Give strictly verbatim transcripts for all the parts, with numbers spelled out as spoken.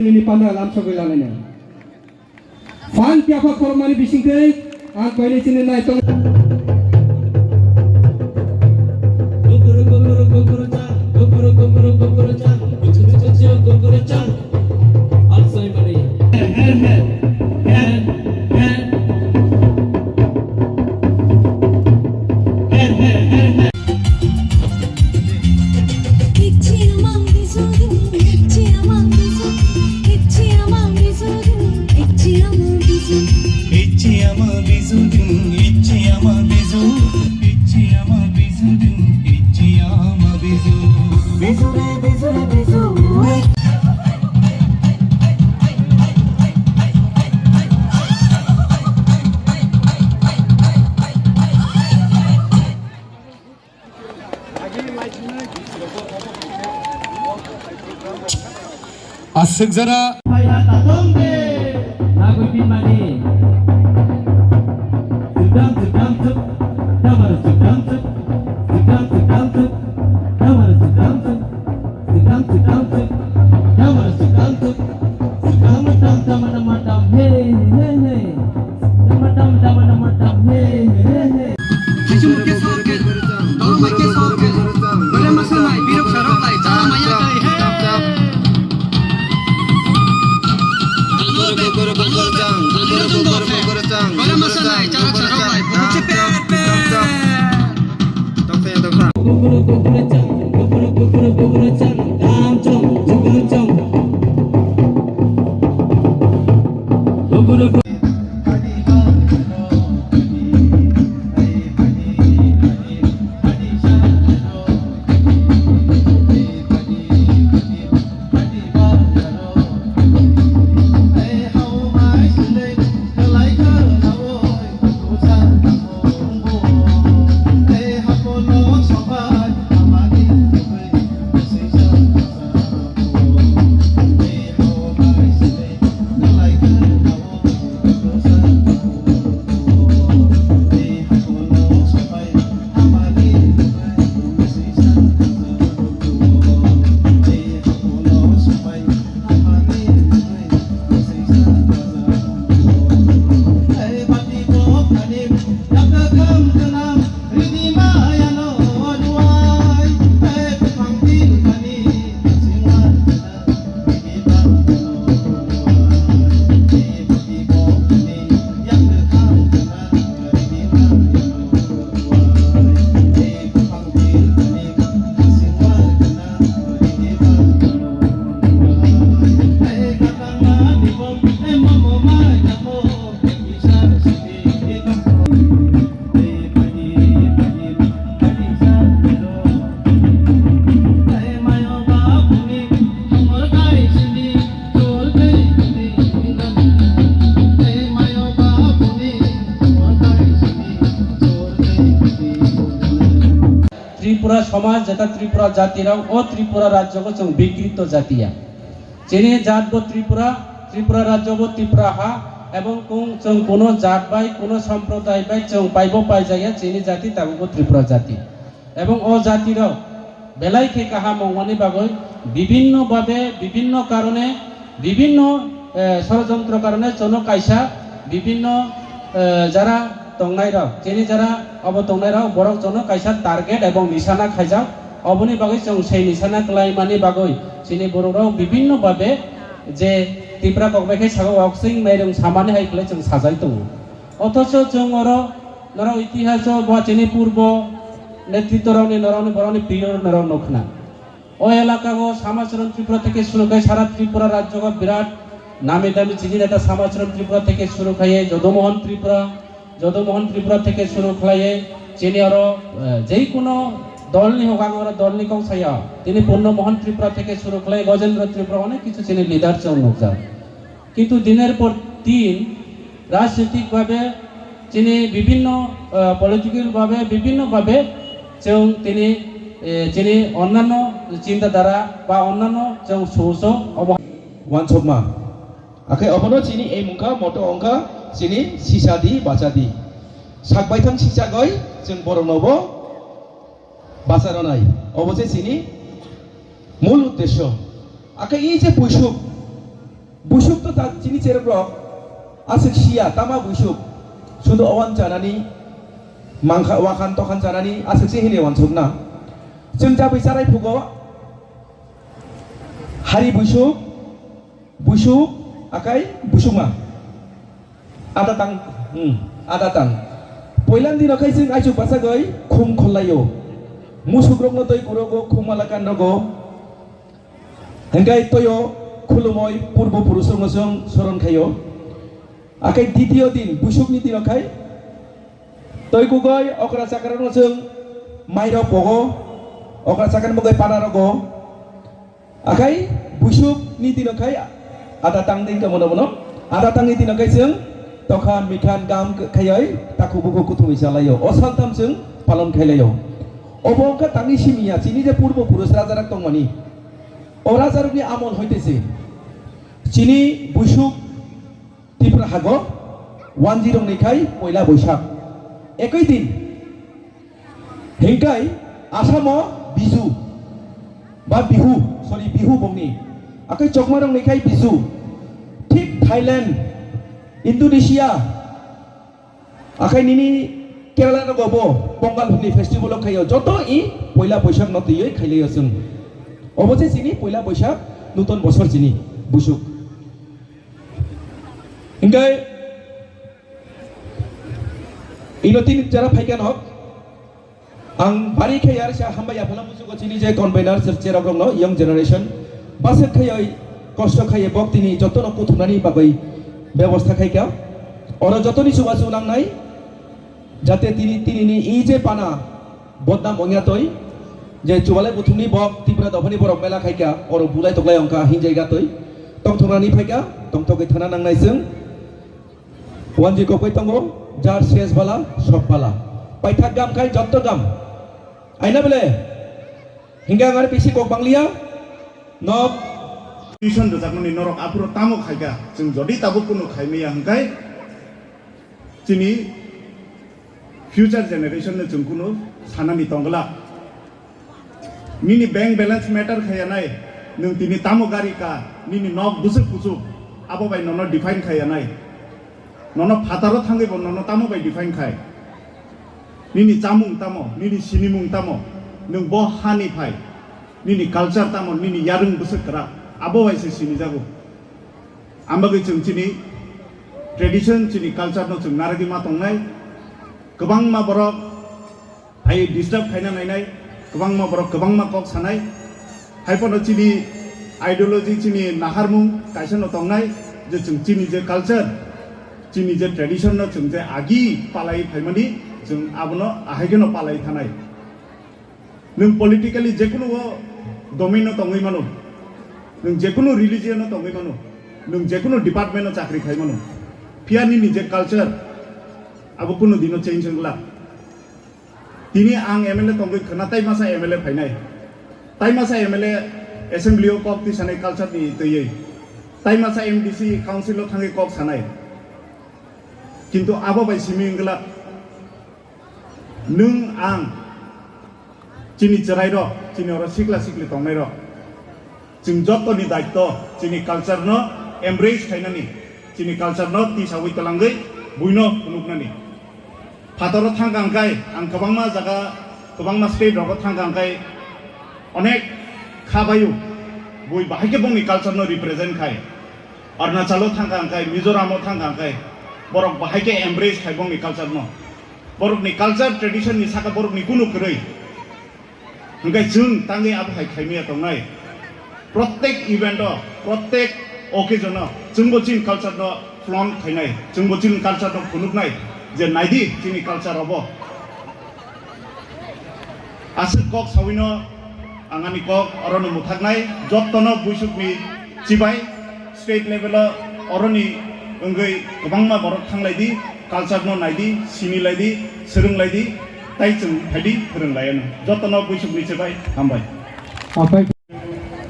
Nini panda lamsogwi lalaina. Phan phiya pha khorokmani bisingtwi ang koini chini nai tong. Guguru, guguru, guguru chang, guguru, guguru, guguru chang, bichu, bichu, bichu, guguru chang. Alsai mani. Aswk jora. Nagwi pinmani. Sudam, sudam, sud. Damar sudam, sud. Sudam, sudam, sud. Damar sudam, sud. Sudam, sudam, sud. Damar sudam, sud. Sudam, dam, dam, dam, dam. Hey, hey, hey. Dam, dam, dam, dam, dam. Hey, hey, hey. Haisum ke sok ke, tolong mai ke sok ke. Boleh masanai, biruk sarok lai, cara maya kai, he. Boleh masanai, cara sarok lai, buku cepet, cepet. Tripura somaj, jeta Tripura jatirok o Tripura rajyogo chwng bikrito jatiya. Chini jat bo Tripura, Tripura rajyo bo Tripura ha, ebong kung chwng kuno jat bai, kuno somproday bai chwng paibo paijaya, chini jati tabukbo Tripura jati. Ebong o jatirok belai khe kaham wngmani bagwi bibinno babe, bibinno karone, bibinno, eh, sorojontro karone chono kaisa bibinno, eh, jara tongnairok, chini jara obo tongnairok borok chono kaisa target ebong nisana khaijak. Oboni bagwi chwng sei nisana kwlaimani bagwi chini borokrok bibinno babe je Tipra kokbai khe sago oksing mairung samani hai khlai chwng sajai tongo. Othocho chwng oro norok itihaso ba chini purbo netritworokni norokni borokni period norok nukhna. O elakao Samacharan Tripura theke suru khai sara Tripura rajyogo birat nami dami chini neta Samacharan Tripura theke suru khai Jodomohan Tripura, Jodomohan Tripura theke suru khlaiwi chini oro, eh, jeikuno dolni hokang oro dolni kok saya. Tini Purno Mohan Tripura theke suru khlai Gojendra Tripura onek kichu chini leader chwng nukjak. Kintu diner por din rajnitik bhabe chini bibhinno, eh, political bhabe bibhinno bhabe chwng tini, eh, chini onnanno chinta dhara ba onnanno chwng soso obo. Wansokma. Akhe obono chini ei mungkha moto ongkha chini sisa di bacha di. Sak baithang sisa goi chwng borokno bo bacha rwnai. Obo se chini mul uddesyo. Akhe ei je puisuk, Buisuk to ta chini cherok rok aswk siya tama buisuk sudu owan chanani mangkha wakhan tokhan chanani aswk se hini wansuk na. Chwng chabwi charai phugo hari buisuk, buisuk akai buisukma. Ada tang, hmm, ada tang. Poilan dino khai chwng aichuk bachagwi khum khollaio. Musukrokno twi kurogo, khum malakan rogo. Hingkai toyo khulumoi purbo purusrokno chwng soron khaio. Akai ditiyo din, buisukni dino khai twi kugoi okra chakrarokno chwng mairok pogo, okra chakra mugoi pana rogo. Akai buisuk ni dino khai ada tang ding ka mono mono. Ada tang ni dino khai chwng tokhan mikhan gam khayoi takhu bukhu kuthumwi chalaio. O saltham chwng palon khailaio. Obo wngkha tangni simiya chini je purbo purus rajarak tongmani. O rajarokni amol hoite se chini buisuk Tipra hago wanjirokni khai poila Boisak. Ekoi din. Hingkai Asamo Biju ba Bihu, sorry, Bihu bongni. Akai Chokmarokni khai Biju. Thik Thailand, Indonesia, akai nini Kerala rogo bo Pongal hwnwi festival o khaio. Joto i poila Boisak no twiwi khailaio chwng. Obo se chini poila Boisak, nuton bosor chini buisuk. Hingke ino tini jara phaikha no ang bari khe yar sa hambai yaphala musugo chini je convener cherok rokno young generation baswk khayoi kosto khaye bok tini jotono kuthumnani bagwi bebosta khaikha. Oro jotoni chubachu nangnai jate tini, tinini i je pana bodnam wngya toi, je chubalai buthumni bok Tipra dophani borok mela khaikha, oro bulai toklai wngkha hinjai gatoi. Tongthoknani phaikha, tongthokgwi thana nangnai chwng. Wanji kokoi tongo, jar ses bala, sok bala. Paithak gam khai jotto gam. Aina bele, hingga ngar bisi kok bangliya, nok. Tuition rwjakmani norok aphuru tamo khaikha, chwng jodi tabuk kunu khaimaya hwnkhe, chini future generation no chwng kunu sanani tongglak. Nini bank balance matter khaya nai, nwng tini tamo gari ka, nini nok bwswk kuchuk, abo bai nono define khaya nai. Nono phataro thangwi bo nono tamo bai define khai. Nini chamung tamo, nini sinimung tamo, nwng bo hani phai, nini culture tamo, nini yarwng bwswk kwrak, abo bai se sinijago. Ambagwi chwng chini tradition, chini culture no chwng narwgwi ma tongnai. Kwbangma borok hai disturb khaina nainai, kwbangma borok kwbangma kok sanai. Haiphano chini ideology, chini naharmung kaisa no tongnai je chwng chini je culture, chini je tradition no chwng je agi palai phaimani chwng abono ahai kheno palai thanai. Nwng politically jekunu o domain o tongwi mano, nwng jekunu religion o tongwi mano, nwng jekunu department o chakri khai mano, phiya nini je culture abo kunu dino change wngla. Tini ang M L A tongwi khwna tai masa M L A phainai, tai masa M L A assembly o kok tisanai culture ni twiwi, tai masa M D C council o thangwi kok sanai, kintu abo bai simi wngla. Nwng ang chini chwrai rok, chini oro sikla sikli tongnai rok, chwng joto ni daitto chini culture no embrace khainani, chini culture no tisawi twlangwi buino phunuknani. Phataro thangka hwnkhe ang kwbangma jaga, kwbangma state rogo thangka hwnkhe onek kha baio bui bahai khe bongni culture no represent khai. Arunachalo thangka hwnkhe, Mizoramo thangka hwnkhe borok bahai khe embrace khai bongni culture no. Borokni culture, tradition ni saka borokni kunu kwrwi. Hwnkhe chwng tangwi abo hai khaimaya tongnai. Prottek event o, prottek occasion o chwngbo chini culture no flaunt khainai, chwngbo chini culture no phunuknai je naidi chini culture obo. Aswk kok sawino ang ani kok orono mwthaknai, jottono buisukni chibai state level o oroni wngwi kwbangma borok thanglaidi, culture no naidi, sinilaidi, swrwnglaidi, tai chwng phaidi phwrwnglaiyano. Jottono buisukni chibai hambai. Apai.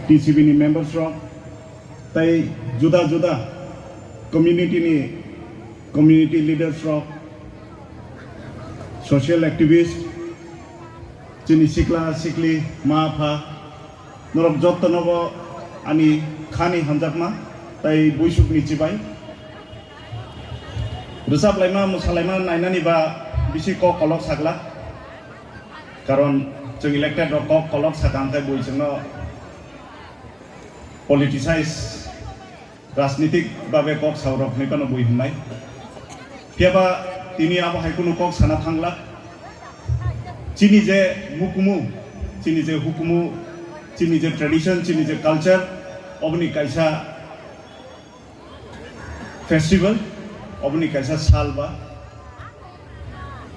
T C B ni members rok, tai juda juda community ni community leaders rok, social activist, chini sikla sikli, ma pha, norok jottono bo ani khani hamjakma. Tai buisuk ni chibai. Rwchap laima, mwsa laima nainani ba bisi kok kolok sakla. Karon chwng elected rok kok kolok sakha hwnkhe bui chwngno politicize, rajnitik babe kok saurok hwnwi phano bui hwnnai. Phiyaba tini abo hai kunu kok sana thangla. Chini je mukumu, chini je hukumu, chini je tradition, chini je culture, oboni kaisa festival, oboni kaisa sal ba.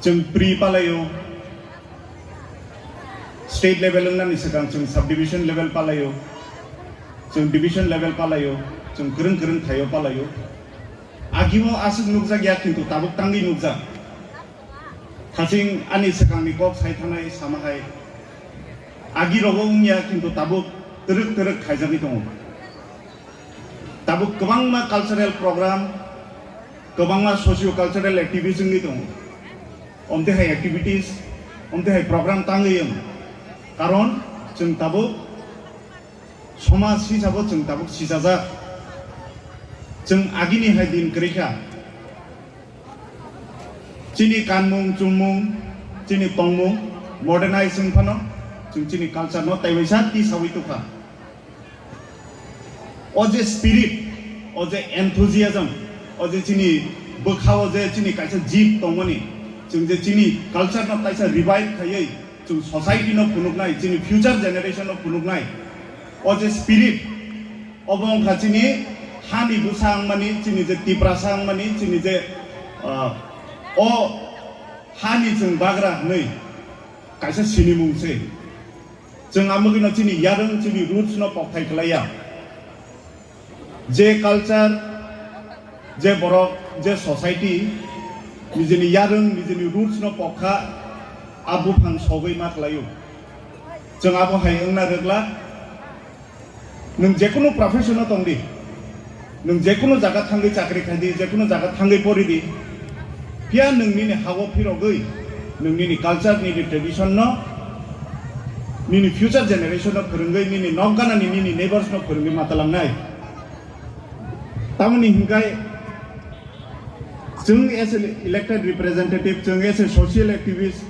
Chwng pri palaio, state level wngnani swkang chwng subdivision level palaio, chwng division level palaio, chwng kwrwng kwrwng thaio palaio. Agimo aswk nukjak ya, kintu tabuk tangwi nukjak. Thaching ani swkangni kok sai thanai sama hai. Agi rogo wngya, kintu tabuk twrwk twrwk khaijagwi tongo. Tabuk kwbangma cultural program, kwbangma socio cultural activities wngwi tongo. Omte hai activities, omte hai program tangwi wng. Karon chwng tabuk somaj hisabo chwng tabuk sijajak. Chwng agini hai din kwrwi kha. Chini kanmung, chumung, chini tongmung modernize wng phano chwng chini culture no taiwaisa tisawi tukha. O je spirit, o je enthusiasm, o je chini bwkha o je chini kaisa jib tongmani, chwng je chini culture no kaisa revive khaiwi chwng society no phunuknai, chini future generation no phunuknai, o je spirit, obo wngkha chini hani bwsa wngmani, chini je Tiprasa wngmani, chini je, ah, o hani chwng bagra hwnwi kaisa sinimung se. Chwng amogwino chini yarwng, chini roots no kokthai khlaiya. Je culture, je borok, je society, nijini yarwng, nijini roots no kokha, a buphang sogwi ma khlaio. Chwng abo hai wngna rwgla, nwng jekunu profession o tongdi, nwng jekunu jaga thangwi chakri khaidi, jekunu jaga thangwi poridi, phiya nwng nini ha-o phirogwi, nwng nini culture, nini tradition no, nini future generation no phwrwngwi, nini nokganani, nini neighbors no phwrwngwi matalangnai. Tamoni hinkhai, chwng as a elected representative, chwng as a social activist,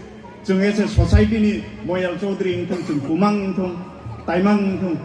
chwng as a society ni Moyal Chaudhary wngthung, chwng Kumang wngthung, Taimang wngthung,